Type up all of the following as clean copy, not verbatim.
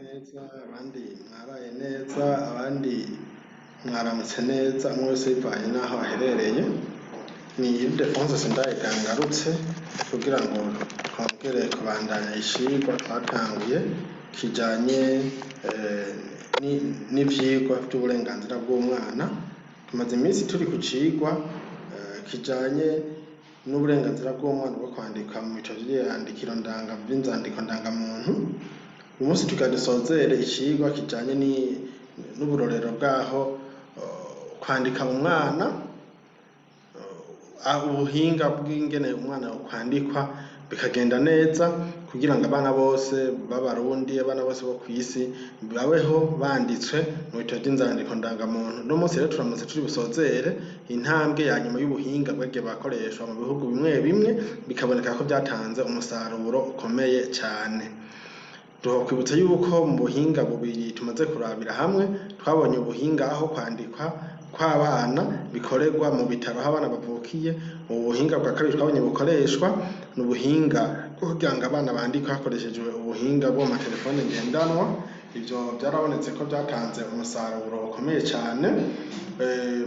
Neza, abandi mwaraye neza, abandi mwaramutse neza, umwe wese bivanye n'aho aherereye. Ni Ildefonse Sindayigaya ngarutse kugira ngo twongere kubandanya icigwa twatanguye kijanye n'ivyigwa vy'uburenganzira bw'umwana. Tumaze iminsi turi ku cigwa kijanye n'uburenganzira bw'umwana bwo kwandikwa mu bitabo vy'iyandikiro ndanga vy'inzandiko ndangamuntu. Uyu munsi tugira dusozere icigwa kijanye n'uburorero bwaho kwandika umwana, ubuhinga bw'ingene umwana yokwandikwa bikagenda neza, kugira ngo abana bose b'Abarundi, abana bose bo kw'isi babeho banditswe mu bitabo vy'inzandiko ndangamuntu. Uno munsi rero turamutse turi busozere intambwe ya nyuma y'ubuhinga bwagiye burakoreshwa mu bihugu bimwe bimwe, bikaboneka ko vyatanze umusaruro ukomeye cane. Twokwibutsa yuko mu buhinga bubiri tumaze kurabira hamwe, twabonye ubuhinga aho kwandikwa kw'abana bikorerwa mu bitaro aho abana bavukiye. Ubu buhinga bwa kabiri twabonye bukoreshwa ni ubuhinga bwo kugira ngo abana bandikwe hakoreshejwe ubuhinga bwo mu matelefone ngendanwa. Ivyo vyarabonetse ko vyatanze umusaruro ukomeye cane.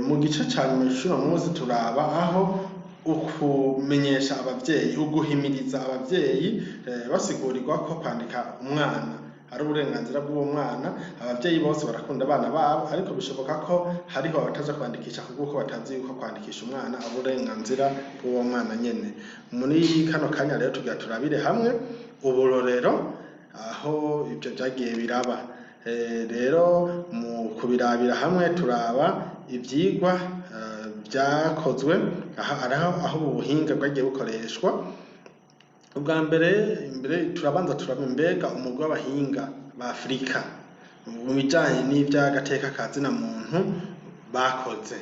Mu gice ca nyuma c'uno munsi turaba aho ukumenyesha abavyeyi, uguhimiriza abavyeyi, basigurirwa ko kwandika umwana ari uburenganzira bw'uwo mwana. Abavyeyi bose barakunda abana babo, ariko bishoboka ko hariho abataja kwandikisha kubw'uko batazi yuko kwandikisha umwana ari uburenganzira bw'uwo mwana nyene. Muri kano kanya rero tugira turabire hamwe uburorero aho ivyo vyagiye biraba. Rero mu kubirabira hamwe turaba ivyigwa vyakozwe aho ubu buhinga bwagiye bukoreshwa. Ubwa mbere mbere turabanza turaba mbega umugwi w'abahinga ba Afurika mu bijanye n'ivy'agateka ka zina muntu bakoze.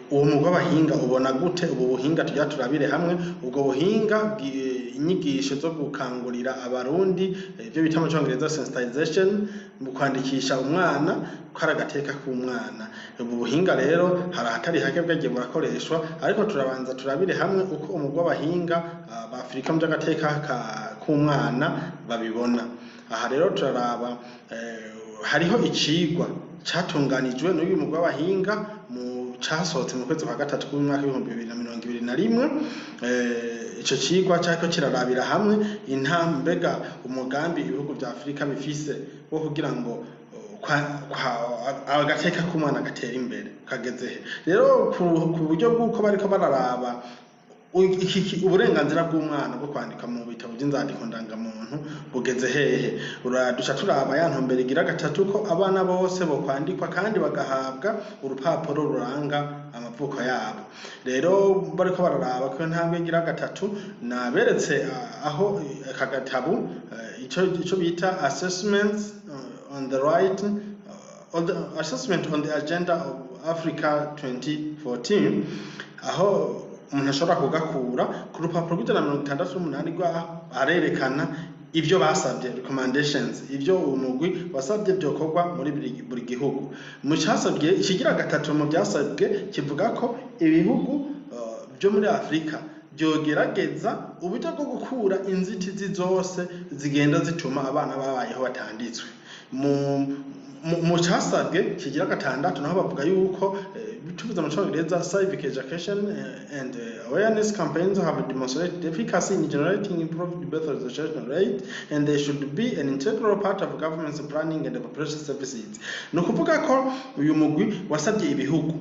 Uwo mugwi w'abahinga ubona gute ubu buhinga tugira turabire hamwe, ubwo buhinga, inyigisho zo gukangurira Abarundi, ivyo bita mu Congereza sensitization, mu kwandikisha umwana ko ari agateka k'umwana? Ubu buhinga rero hari ahatari hake bwagiye burakoreshwa, ariko turabanza turabire hamwe uko umugwi w'abahinga ba Afurika mu vy'agateka k'umwana babibona. Aha rero turaraba hariho icigwa catunganijwe n'uyu mugwi w'abahinga mu casohotse mu kwezi kwa gatatu k'umwaka w'2021. Ico cigwa cariko kirarabira hamwe intambega umugambi ibihugu vya Afurika bifise wo kugira ngo agateka k'umwana gatera imbere kageze he. Rero ku buryo bw'uko bariko bararaba uburenganzira bw'umwana bwo kwandika mu bitabo vy'inzandiko ndangamuntu bugeze hehe, duca turaba ya ntumbero igira gatatu ko abana bose bokwandikwa kandi bagahabwa urupapuro ruranga amavuko yabo. Rero bariko bararaba ko iyo ntambwe igira gatatu, naberetse aho aka gatabu, ico bita assessments on the right on the assessment on the agenda of Africa 2014, aho umuntu ashobora kugakura ku rupapuro rw'168 rwaho, arerekana ivyo basabye, recommendations, ivyo uwo mugwi wasabye vyokorwa muri buri gihugu. Mu casabwe ikigira gatatu mu vyasabwe kivuga ko ibihugu vyo muri Afurika vyogerageza uburyo bwo gukura inzitizi zose zigenda zituma abana babayeho batanditswe. Mu casabwe kigira gatandatu naho bavuga yuko, tuvuze mu Congereza, civic education and awareness campaigns have demonstrated efficacy in generating improved birth registration rate and they should be an integral part of government's planning and population services. Ni ukuvuga ko uyu mugwi wasabye ibihugu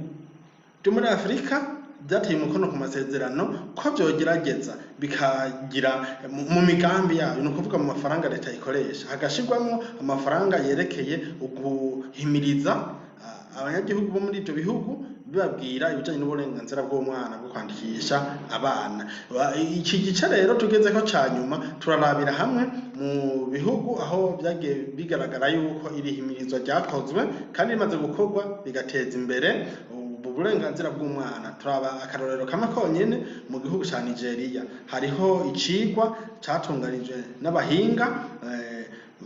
byo muri Afurika byateye umukono ku masezerano ko vyogerageza bikagira mu migambi yayo, ni ukuvuga mu mafaranga leta ikoresha, hagashirwamwo amafaranga yerekeye uguhimiriza abanyagihugu bo muri ivyo bihugu, bibabwira ibijanye n'uburenganzira bw'umwana bwo kwandikisha abana. Iki gice rero tugezeko ca nyuma, turarabira hamwe mu bihugu aho vyagiye bigaragara yuko iri himirizwa ryakozwe kandi rimaze gukorwa bigateza imbere ubu burenganzira bw'umwana. Turaba akarorero kamwe konyene mu gihugu ca Nigeria. Hariho icigwa catunganijwe n'abahinga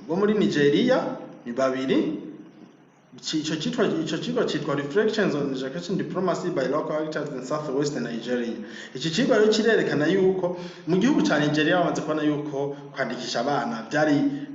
bo muri Nigeria ni babiri. Ico cigwa citwa Reflections on Education Diplomacy by Local Actors in South West Nigeria. Iki cigwa rero kirerekana yuko mu gihugu ca Nigeria bamaze kubona yuko kwandikisha abana vyari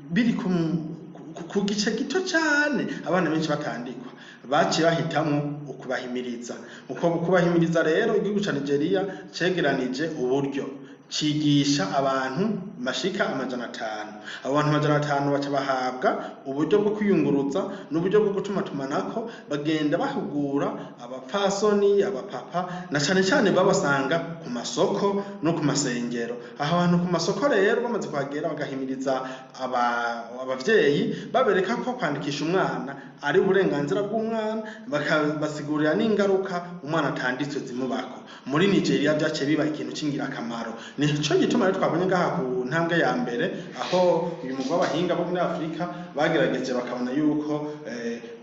biri ku gice gito cane, abana benshi batandikwa. Baciye bahitamwo ukubahimiriza. Uko kubahimiriza rero, igihugu ca Nigeria cegeranije uburyo, cigisha abantu bashika 500. Abo bantu 500 baca bahabwa uburyo bwo kwiyunguruza n'uburyo bwo gutumatumanako, bagenda bahugura abapfasoni, abapapa, na cane cane babasanga ku masoko no ku masengero. Aho hantu ku masoko rero bamaze kuhagera, bagahimiriza abavyeyi, babereka ko kwandikisha umwana ari uburenganzira bw'umwana, bakabasigurira n'ingaruka umwana atanditswe zimubako. Muri Nigeria vyaciye biba ikintu c'ingirakamaro. Nico gituma rero twabonye ngaha ku ntambwe ya mbere, aho uyu mugwi w'abahinga bo muri Afurika bagerageje bakabona yuko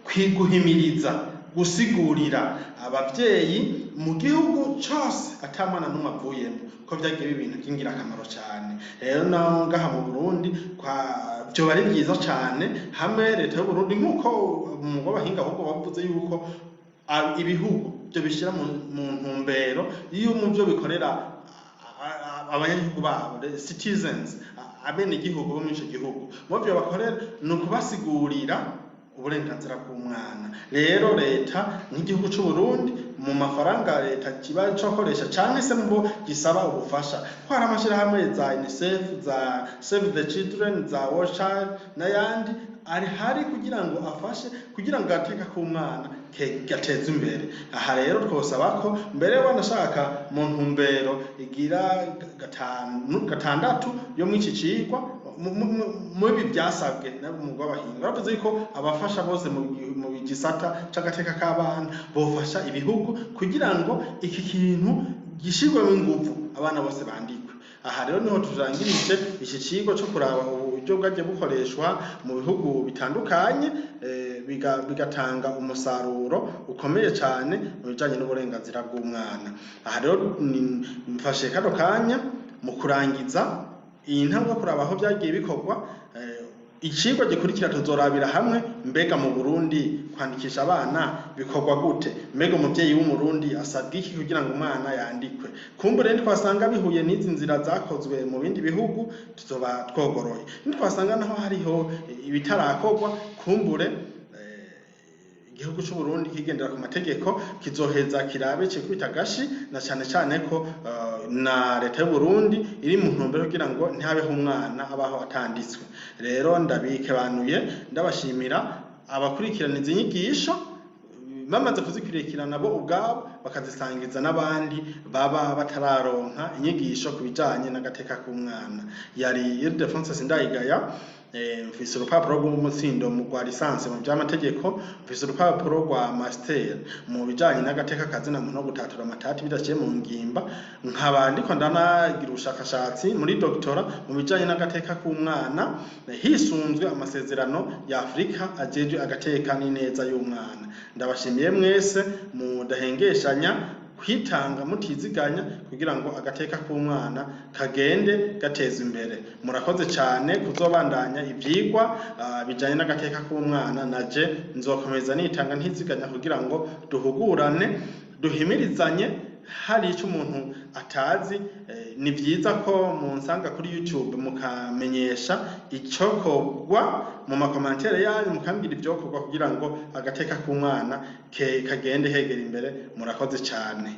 kwiguhimiriza, gusigurira abavyeyi mu gihugu cose ata mwana n'umwe avuyemo, ko vyagiye biba ibintu vy'ingirakamaro cane. Rero naho ngaha mu Burundi kwa vyoba ari vyiza cane hamwe leta y'Uburundi, nk'uko umugwi w'abahinga ahubwo bavuze yuko ibihugu vyo bishira mu ntumbero iyo mu vyo bikorera abanyagihugu babo, the citizens, abenegihugu bo muri ico gihugu, mu vyo bakorera ni ukubasigurira uburenganzira bw'umwana. Rero leta nk'igihugu c'u Burundi, mu mafaranga leta kiba cokoresha canke se mubo gisaba ubufasha, ko hari amashirahamwe za UNICEF, za Save the Children, za War Child n'ayandi ari hari kugira ngo afashe kugira ngo agateka k'umwana gateze imbere. Aha rero twosaba ko mbere wanashaka mu ntumbero igira gatanu, gatandatu yo mw'iki cigwa, mubi byasabwe n'umugwi w'abahinga, bavuze yuko abafasha bose mu gisata c'agateka k'abana bofasha ibihugu kugira ngo iki kintu gishirwemo inguvu, abana bose bandikwe. Aha rero niho turangirije iki cigwa co kuraba uburyo bwagiye bukoreshwa mu bihugu bitandukanye, bigatanga umusaruro ukomeye cane mu bijanye n'uburenganzira bw'umwana. Aha rero mfashe kano kanya mu kurangiza iyi ntambwe yo kuraba aho vyagiye bikorwa. Icigwa gikurikira tuzorabira hamwe mbega mu Burundi kwandikisha abana bikorwa gute, mbega umuvyeyi w'Umurundi asabwa iki kugira ngo umwana yandikwe. Kumbure twasanga bihuye n'izi nzira zakozwe mu bindi bihugu, tuzoba twogoroye. Nitwasanga naho hariho ibitarakorwa, kumbure igihugu c'u Burundi kigendera ku mategeko kizoheza kirabe cikubita agashi, na cane cane ko na leta y'u Burundi iri mu ntumbero kugira ngo ntihabeho umwana abaho atanditswe. Rero ndabikebanuye, ndabashimira abakurikirana izi nyigisho, bamaze kuzikurikirana bo ubwabo bakazisangiza n'abandi baba batararonka inyigisho ku bijanye n'agateka k'umwana. Yari Ildefonse Sindayigaya. Mfise urupapuro rw'umutsindo mu rwa licence mu vy'amategeko, mfise urupapuro rwa master mu bijanye n'agateka kazina muntu no gutatura amatati bidaciye mu ngimba, nkaba ndiko ndanagira ubushakashatsi muri doctorat mu bijanye n'agateka k'umwana hisunzwe amasezerano ya Afurika ajejwe agateka n'ineza y'umwana. Ndabashimiye mwese mudahengeshanya kwitanga mutiziganya kugira ngo agateka k'umwana kagende gateza imbere. Murakoze cyane kuzobandanya ivyigwa bijanye n'agateka k'umwana. Naje nzokomeza nitanga ntiziganya kugira ngo duhugurane, duhimirizanye. Hari icyo umuntu atazi, ni vyiza ko munsanga kuri YouTube mukamenyesha icokorwa mu ma commentaires yanyu, mukambwira ivyokorwa kugira ngo agateka k'umwana kagende hegera imbere. Murakoze cyane.